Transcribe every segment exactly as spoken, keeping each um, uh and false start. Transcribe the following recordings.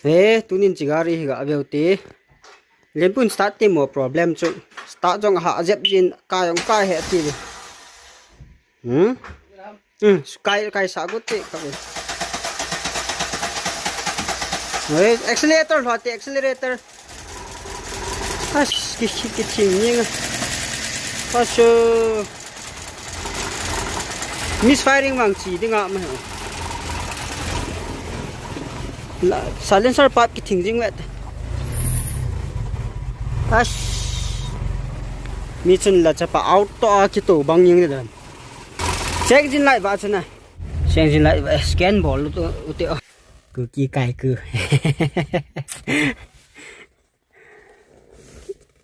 He, tunin chi gari hi ga veu te. Lenpun start ti mo problem chu. Start jong ha jep jin ka jong ka he ti. Hmm? Hmm, kai kai sa gu te ka ve. Hey, accelerator lo te accelerator. As ki ki ki ching ni nga. Aso. Misfiring vang chi ding a ma. La silencer pipe ki thing jing vet. As. Mi chun la chapa auto a ki to bang ying dan. Check jin lai ba chun a. Check jin lai ba scan bol u te. Ku ki kai ku.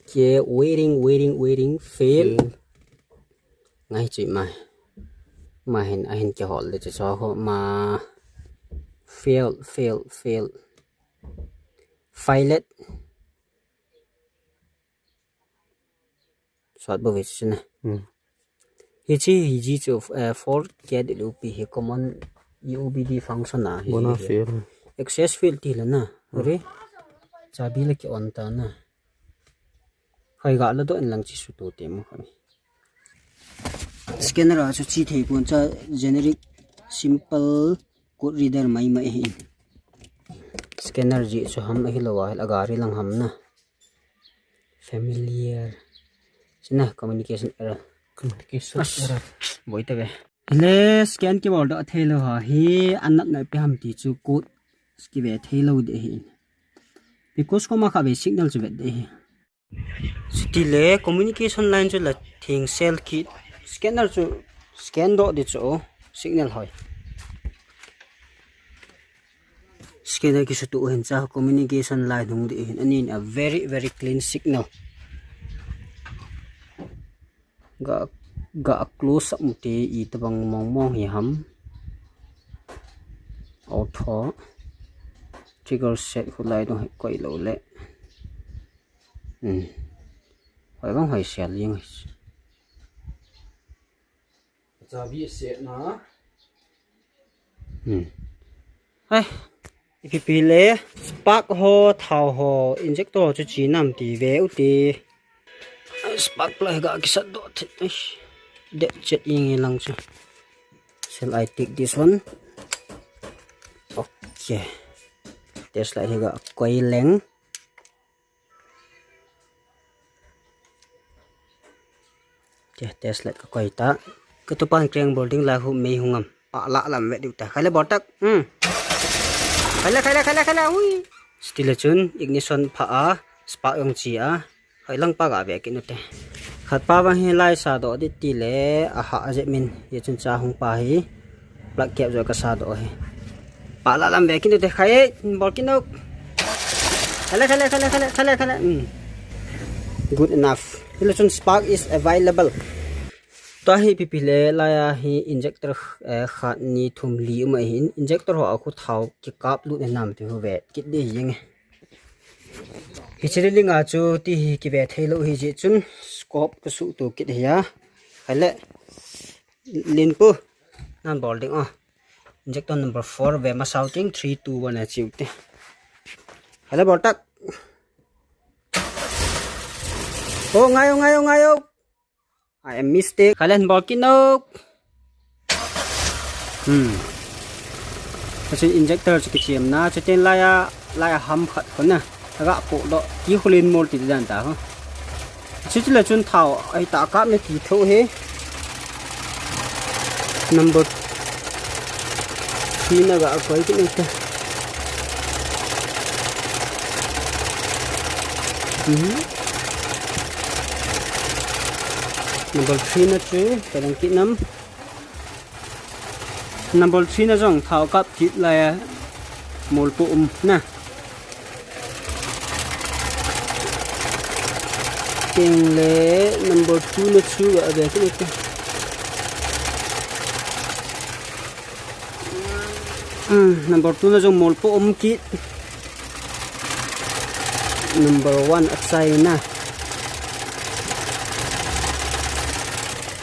Ke waiting, waiting, waiting, fail. Ngai chui ma. Ma hin, a hin ke hol le chu so ho ma. Fail, fail, fail. File. Sot bo ve chu na. Hmm. Hichi, hiji chu, eh, forget L U P hi common U B D function a hi. Bona hi. Fail. Access fail ti la na. Re. Chabi la ki on ta na. Khai ga la do in lang chi su to te mo khai. Scanner a chu chi thei pon cha generic simple code reader mai mai hi. Scanner ji chu ham ahi lo a, a gari lang ham na. Familiar. China communication error. Communication error. Boi ta ve. Le scan keyboard do thei lo ha hi anat na pe ham ti chu code ki ve thei lo de hi. Because koma kha ve signal chu ve de hi. Chuti le communication line chu la thing sel ki scanner chu scan do de chu signal hoi. Scanner ki sutu hin cha communication line hung di hin anin a very very clean signal. Ga ga close up mu te i tabang mong mong hi ham. Auto trigger set khu lai dong hi koi lo le. Hmm. Hoi bang hoi sel ling. Chabi set na. Hmm. Hai. Ipi pi le. Spark ho, thao ho, injector ho chu chi nam ti ve u ti. Spark plug ga kisat do thit. Eish. Det chet ing lang chu. Shall I take this one? Okay. Test light hi ga koi leng. Che, test light ka koi ta. Ka tupan kreng bol ding la hu mei hungam. Pa la lam ve diu ta. Khai le bol tak. Hmm. Khai le, khai le, khai le, khai le. Ui. Chuti le chun ignition pha a. Spark jong chi a. Hoi lang pa ga ve kit u te. Khat pa vang hi lai sa do di ti le. Aha a je min. Ye chun cha hung pa hi. Plug cap jo ka sa do hi. Pa la lam ve kit u te khai, bol kit u. Khai le, khai le, khai le, khai le, khai le, khai le. Hmm. Good enough. Hila chun spark is available. Tua hi ipi ipi le lai a hi injector, eh, khat ni thum li um ahin, injector ho a khu thao kikap lut na nam ti ho ve kit di hi nge. Hiche le linga chu ti hi kive thei lou hi jeh chun scope ka suh tu kit hi a. Khai le. Linpu, nan bol ding o. Injector number four, ve ma shouting, three, two, one, a chiu te. Khai le bol tak. O, ngai o, ngai o, ngai o. I am mistake. Khai le bol kit u. Hmm. Ka chu injector chu kichiam na, chu tin lai a, lai a ham khat khun na. Aga pu do, ki khulin mol ti dan ta ho. Chuti le chun thao, ai ta kap ne ti tho he. Number three na ga koi kit u te. Mhm. Number three na chu, ka dang kit nam. Number three na jong thao kap kit lai a, mol pu um na. Teng le number two na chu ga ve kit u te. Hmm, number two na jong mol pu um kit. Number one a chai na.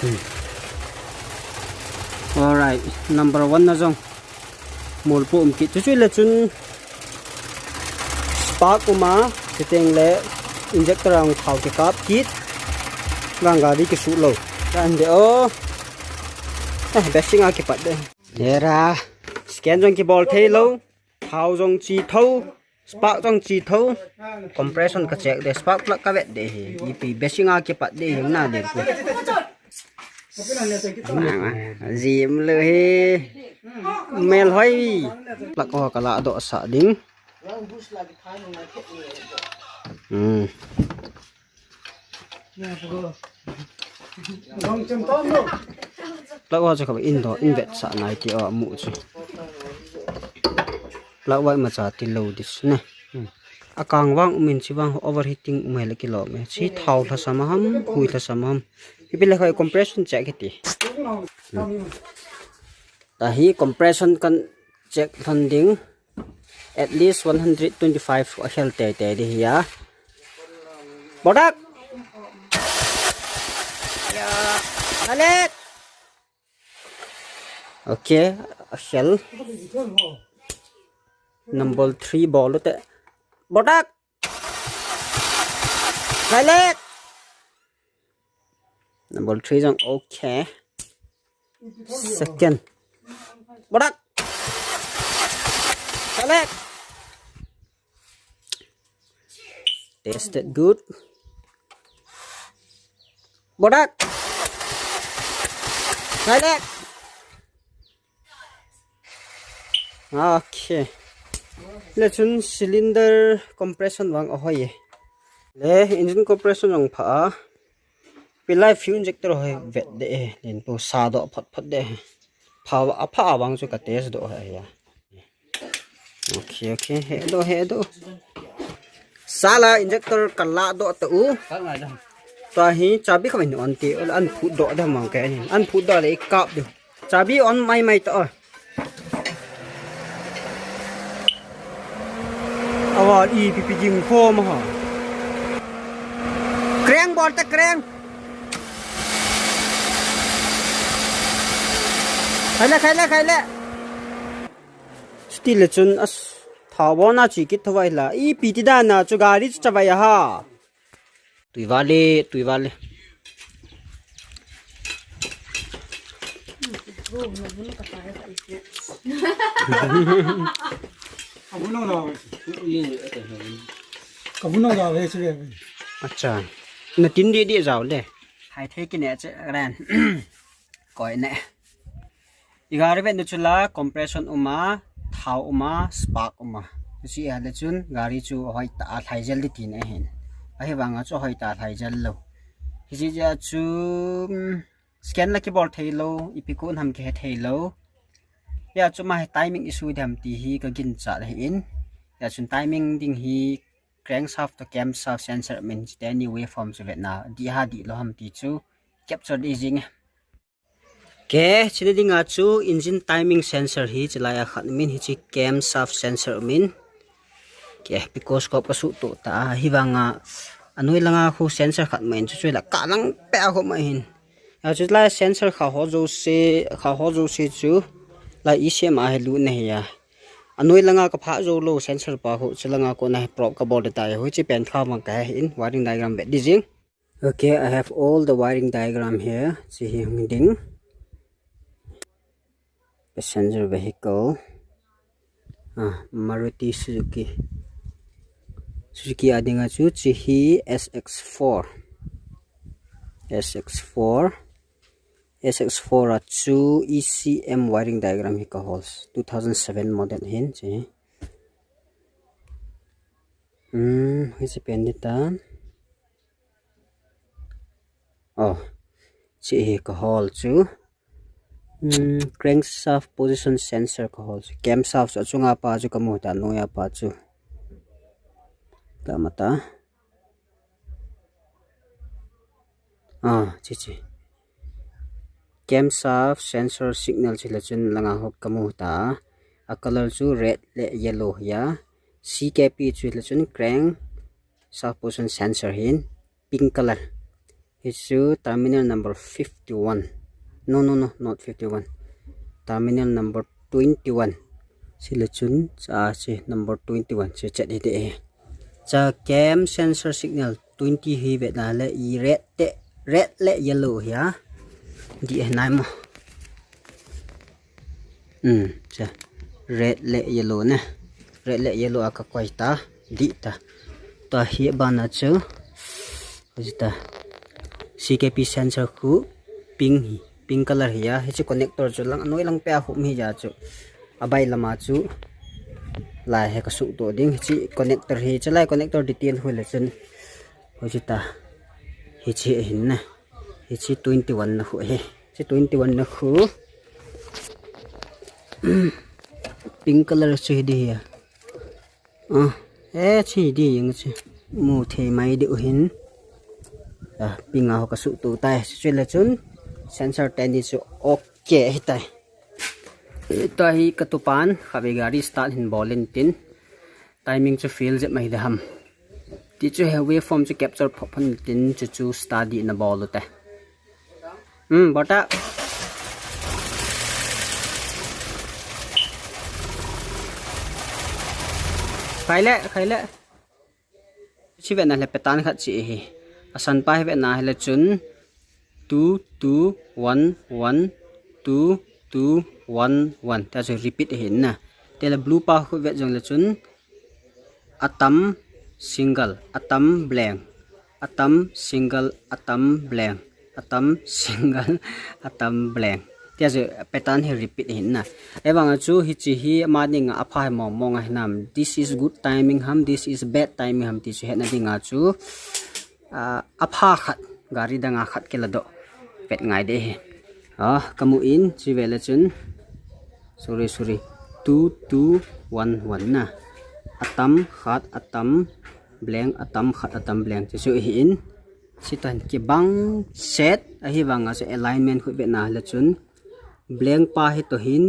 Hmm. Alright, number one na jong mol pu um kit. Chuti le chun Spark uma, chuteng le injector a hung thao kikap kit. Vang gari kisuh lou. Ran de o. Eh, bearing a kipat de. Hera. Scan jong kibol thei lou. Thao jong chi tho. Spark jong chi tho. Compression ka check de. Spark plug ka vet de hi. Ipi bearing a kipat de hi na de. Jim lou hi. Mel hoi. Plug ho ka la doh sah ding. Hmm. Plug ho chu ka in doh, in vetsah nai ti o, amu chu. Plug ho imacha ti lou dis ne. Hmm. Akang vang um in chi vang overheating um hile kilom e. Chi thao lhasam ham, hui lhasam ham. Ipi le khoi compression check kiti. Hmm. Tahi compression kan check lhon ding. At least one hundred twenty-five ahel teitei di hi a. Bodak. Ya, Alex. Okay, ahel. Number three bol te. Bodak. Alex. Number three jong okay. Second. Bodak. Select. Tested good. Bodak. Select. Okay. Le chun cylinder compression vang ahoi e. Le engine compression vang pha a. Pilai fuel injector hoi vet de e. Len pu sa doh phot phot de. Pha a pha vang chu ka test doh hai ya. Okay, okay. He doh, he doh. Sala injector ka la doh ta u. Tahi chabi kha mai on ti. An phut doh da mang ka ni. An phut doh le kap de. Chabi on mai mai ta. Awa, ipi pi jing kho ma ha. Crank bol ta crank. Khai le, khai le, khai le. Chuti le chun as thao bol na chi kit thovai la. Ipi ti dan na chu gari chu chavai a ha. Tui vale, tui vale. Ka vun nong jao ve, ka vun nong jao ve, chu ve. Acha. Na tin di di jao le. Hai thei kine che ran. Koi ne. I gari vet nu chu la compression uma, thao uma, spark uma. Chu si a le chun gari chu hoi ta a lhai jel di tin ahin. Ahi vanga chu hoi ta a lhai jel lou. Hi ji ja chu, um, scan la kibol thei lou, ipi kon ham kihe thei lou. Ya chu ma hi timing issue dem ti hi ka ginchat ahi in. Ya chun timing ding hi crankshaft to camshaft sensor min chite ni waveform chu vetna di ha di lou ham ti chu capture di jing. Ke, chini dinga chu engine timing sensor hi chilai a khat min hi chi camshaft sensor min. Ke, picoscope ka suh to ta hi vanga anoi langa khu sensor khat min chu chu la ka lang pe a khu ma hin. A chu lai sensor kha ho jo se, kha ho jo se chu lai E C M a hi lu ne hi ya. Anoi langa ka pha jo lou sensor pa khu chu langa ko na hi probe ka bol de ta ya hu chi pen kha mang ka hin wiring diagram vet di jing. Okay, I have all the wiring diagram here. Chi hi hung ding. Passenger vehicle. Ah, Maruti Suzuki. Suzuki a dinga chu chi hi S X four. S X four. S X four a chu E C M wiring diagram hi ka hol. Two thousand seven model hin chi. Hmm, hi chi pen di tan. Oh, chi hi ka hol chu. Hmm, crankshaft position sensor ka hol chu. Camshaft chu achunga pa chu ka mu ta, anoiya pa chu. Ta ma ta. Ah, chi chi. Camshaft sensor signal chi la chun langa ho ka mu ta. A color chu red le yellow hi a. C K P chu la chun crankshaft position sensor hin. Pink color. Hi chu terminal number fifty-one. No, no, no, not fifty-one. Terminal number twenty-one. Chi la chun, cha chi number twenty-one. Chi chet hi de e. Cha cam sensor signal twenty hi vetna le i red te, red le yellow hi a. Di e nai mo. Hmm, cha. Red le yellow ne. Red le yellow a ka koi ta. Di ta. Ta hi bana chu. Hoji ta. C K P sensor khu pink hi. Pink color hi a. Hichi connector chu lang anoi lang pe a hum hi ja chu. Abai lama chu. Lai he ka su to ding. Hichi connector hi. Cha lai connector detail hu le chun. Hoji ta. Hichi hin na. Hichi twenty-one na khu he. Hichi twenty-one na khu. Pink color chu hi di hi a. Ah, eh, chi di yang chi. Mu thei mai di uhin. Ah, pink a ho ka su tu tai. Chu le chun. Sensor te ni chu okay hi tai. Ta hi ka tu pan, ka ve gari start hin bol in tin. Timing chu fail jep mai de ham. Ti chu he waveform chu capture phop phan tin chu chu study na bol u te. Hmm, bota. Khai le, khai le. Chi vetna le pattern khat chi hi. Asan pa hi vetna hi le chun two two one one two two one one. Ta chu repeat hi na. Te le blue pa khu vet jong le chun atam single, atam blank, atam single, atam blank, atam single, atam blank. Tia chu pattern hi repeat hin na. Evang chu hichi hi ama dinga apha hi mong mong a hinam. This is good timing ham, this is bad timing ham ti chu hetna dinga chu, ah, apha khat, gari danga khat kila do. Pet ngai de hi. Ah, kamu in chi vele chun. Sorry, sorry. Two two one one na. Atam khat, atam blank, atam khat, atam blank. Chu chu hi in. Sitan kibang set ahi vanga chu alignment khu vetna le chun blank pa hi to hin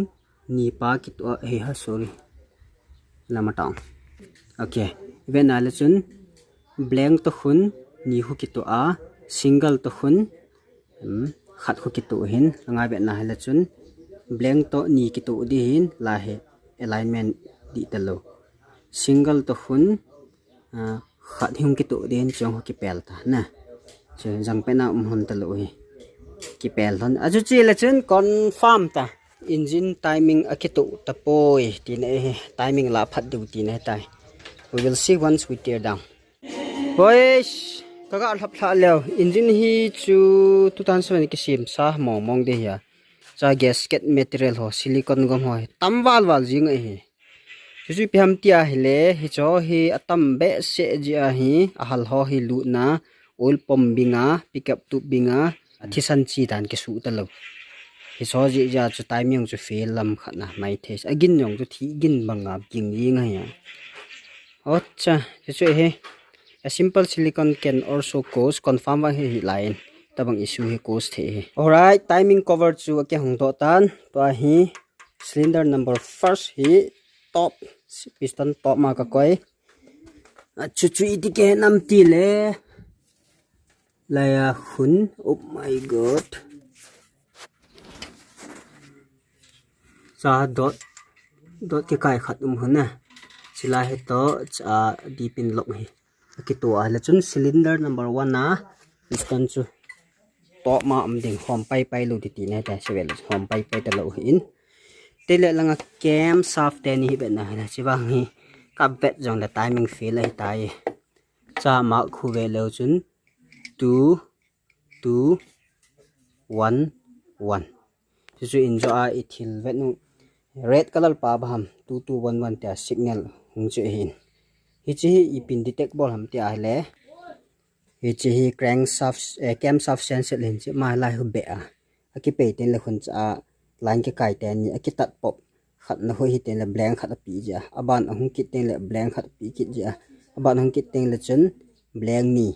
ni pa kitu a hi ha, sorry. Lama tang. Okay. Vetna le chun blank to khun ni khu kitu a, single to khun, um, khat khu kitu hin, anga vetna le chun blank to ni kitu di hin la he alignment di talo. Single to khun, ah, khat hung kitu din chong ho kipel ta na. Chu jang pena um hon ta lo hi. Kipel hon. Achu chi le chun confirm ta. Engine timing a kitu ta poi. Ti na hi. Timing la phat du ti na tai. We will see once we tear down. Boys, kaga lhap lha leo. Engine hi chu two thousand seven kisim sa mong mong de hi a. Cha gasket material ho, silicone gom ho. Tam val val jing a hi. Chuchu ipi ham tia hile, hicho hi atam behseh jeh a hi, ahal ho hi lutna, oil pump binga, pickup tube binga, athisan chi dan kisu talou. Hicho jeh jeh a chu timing chu fail lam khat na mai thei. Agin jong chu thi gin banga ging jing ahi. Acha, chuchu hi. A simple silicone can also cause confirm vang hi, hi line. Tabang issue hi cause thei hi. Alright, timing cover chu akihong doh tan. Tua hi. Cylinder number first hi top, piston top ma ka koi. Achu chu iti ke nam ti le. Laya khun, oh my God. Cha dot, dot kikai khat um hun na. Sila hi to, cha di pin lock hi. Akitu a le chun cylinder number one a piston chu top ma um ding, hom pai pai lou ti ti na ta, sivel hom pai pai talou hi in. Tele langa cam shaft te ni hi vetna hi na, chivang hi ka vet jong le timing fail ahi tai. Cha mark khu ve leu chun two two one one. Chuchu in jo a i thil vet nu red color pa ba ham two two one one tia signal hung chu hin. Hichi hi i pin detect bol ham tia le. Hichi hi crank shaft, eh, cam shaft sensor hin chi ma lai hu be a. Akipei ten le khun cha a line kikai ten ni akitat pop. Khat na hu hi ten le blank khat api ji a. Aban ahung kit ten le blank khat api kit ji a. Aban ahung kit ten le chun blank ni.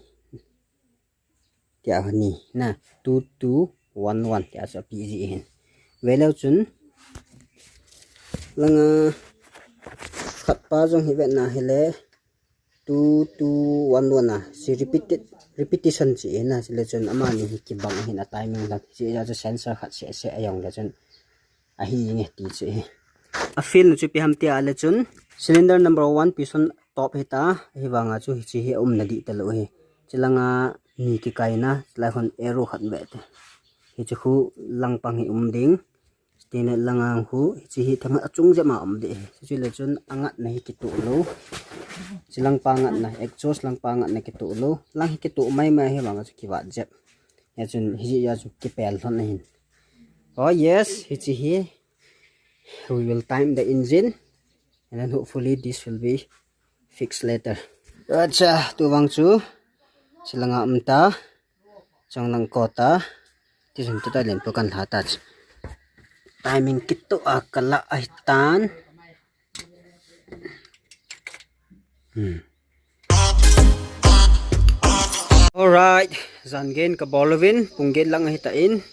Tia ni na two two one one tia chu api ji hin. Veleu chun langa khat pa jong hi vetna hi le two two one one a si repeated, repetition chi na, si le chun ama ni hi kibang hin a timing la chi ja chu sensor khat se se ayong le chun ahi nge ti chi hi. A fail nu chu ipi ham tia le chun cylinder number one piston top hita, hivanga chu hiche hi aumna dih talou hi. Chulanga ni kikaina, chulai khun arrow khat ve te. Hiche khu langpang hi um ding. Chuteng le langa khu, hiche hi themkhat achung jep ma um ding hi. Chule chun angatna hi kitoh lou. Hiche langpa ngatna, exhaust langpa ngatna kitoh lou. Lang hi kitoh maimai hivanga chu kivat jep. Hia chun, hiche a chu kipel lhon ahin. Oh yes, hiche hi. We will time the engine. And then hopefully this will be fixed later. Acha, tuvang chu. Chulanga um ta. Chang lang ko ta. Tichun tuta len po kan lha ta. Timing kitoh a kala ahitan. Hmm. Alright, jan gei kabol uvin, pung get lang ahitan.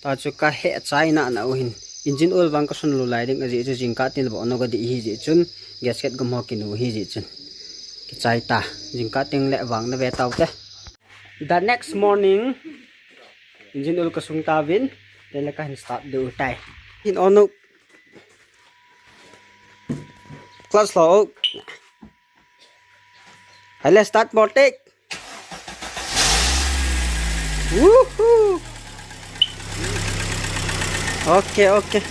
Ta chu kahe chai nana uhin. Engine oil vang kasun lou lai ding ajeh chu jingkah tin bol nau kadih hi jeh chun. Gasket gam ho kinu hi jeh chun. Kichai ta. Jingkah tin le vang na ve tau te. The next morning, engine oil kasung tauvin, tele kahin start diu tai. In on u. Clutch lo u. Hai le start motor. Woohoo! Okay, okay.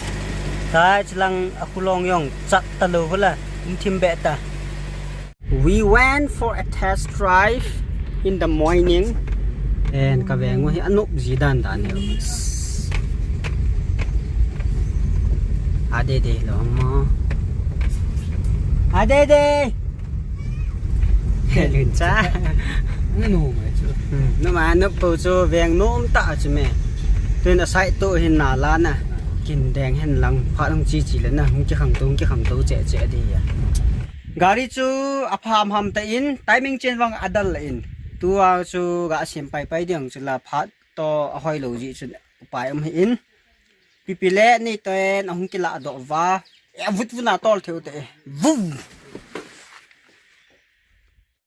Tua chulang a khulong jong chat talou hula, um thim be ta. We went for a test drive in the morning. And kaveng u hi anop ji dan dan hi. Adede lo mo. Adede. Lun cha. Nanu mai chu. Hmm. Numa nop po chu veng nom ta chu me. Tun a side to hin na la na. Kin deng hin lang pha lang chi chi le na. Hung kikhang to, hung kikhang to che che di ya. Gari chu apham ham ta in, timing chen vang adal la in. Tua chu ga sem pai pai ding chu la phat to ahoi lo ji chun upai um hi in. Pipi le ni to en ahung kila do va. E vut vuna tol theu te. Vum.